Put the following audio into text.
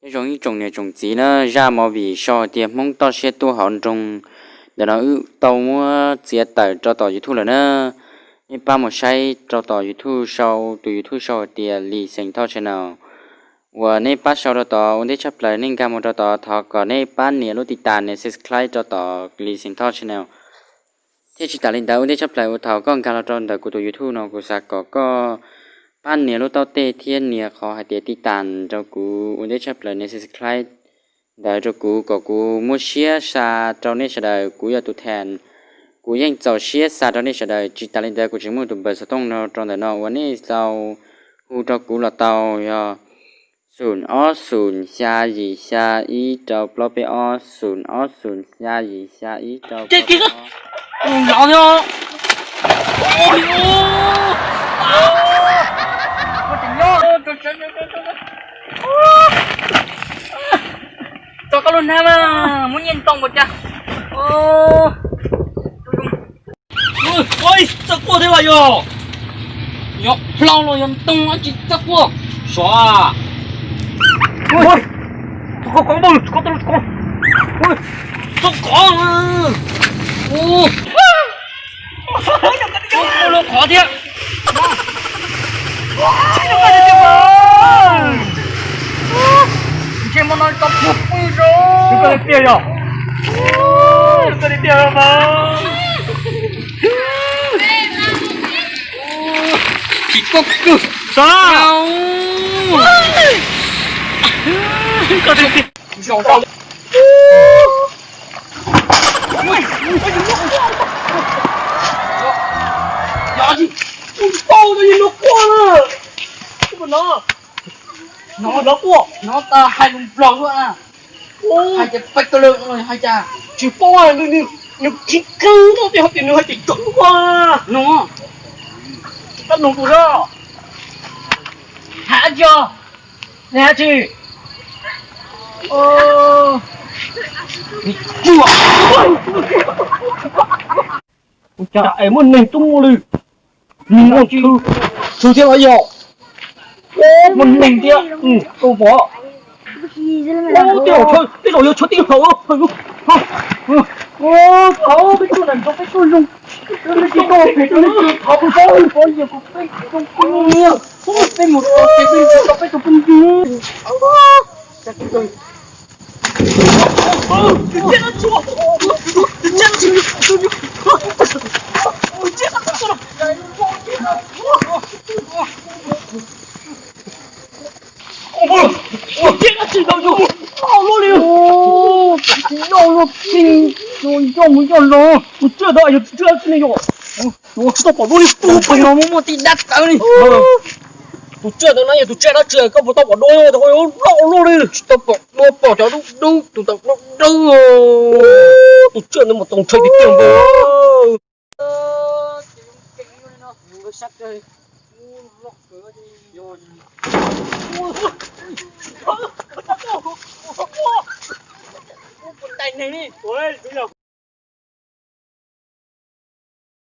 Nyob zoo ib tsoom niam tsoom txiv na, zaj movie sau hais tias Hmoob toj siab tuaj hauv nroog, ntawm no wb tau muab txiav tawm rau tom YouTube lawm na. Nej pab mus saib rau tom YouTube sau, tus YouTube sau hais tias Lis Xeem Thoj Channel. Uas nej pab sau rau tod ua ntej tshaj plaws nej nkag mus rau tod, thov kom nej pab nias lub tiv tas nias subscribe rau tom Lis Xeem Thoj Channel. Thiab tsis tas li ntawd, ua ntej tshaj plaws uas thaum koj nkag los rau ntawm kuv tus YouTube no, kuv xav kom koj pab nias lub taub tej thiab nias qhov hais tias tiv tas rau kuv ua ntej tshaj plaws nias subscribe ntawd rau kuv kom kuv muaj siab xa rau nej sawv daws. Kuv yog tus tham, kuv yeej txaus siab xa rau nej sawv daws. Tsis tas li ntawd, kuv tseem muaj tus npawb xov tooj no rau ntawm no uas nej tau hu rau kuv los tau, yog xum ob xum xya yim xya ib rau plaub peb ob, xum ob xum xya yim xya ib rau plaub peb ob. Tso koj lub hnab mas muab nyiaj ntoo npaum cas. Ua ib txoj quaj thiab los yog? Yog hlau los yog ntoo dab tsi txoj quaj? Suav. Txoj quaj, txoj quaj. Ua lub qhov thiab. Ntshe hmo no tau puag pw zoo. Koj tiag yog? Koj tiag mas. Tsis koj kawg. Sav. Koj tiag tiag. Zoo tau. Yog tsis tau no yog no quaj na. No, no quaj, no tas hais lus Nplog luaj na. Hais tias peb kawg lawm no hais cas? Tsis paub, nws khib kheeb no tias hais tias nws hais tias cov quaj no. Tsis noog kuv na. Hais dab tsi? Neb hais dab tsi? Ua cas es muaj neeg tuaj muaj li? Nws muaj tshwv, tshwv thiab los yog? Muaj neeg thiab, tau pom. Tej zaum yog tshuav tib hauv. Thov peb tuaj nram nroog peb tuaj zoo. Peb tsis tau phem rau nej, thov kuv paub, kuv paub yog kuv peb zoo peb nyiam, peb mus tau ces peb tsis tau peb tus phooj ywg. Tus tswv tau pom duab li, tus pheej no muaj muaj tib dab tawv li. Tus tswv tau na yog tus tswv dab tsi koj puas tau pom duab, loj luaj li, tsis tau pom duab, pom cov dub dub, tus tau dub dub. Tus tswv ntawd mas txaus ntshai tiag tiag npawg.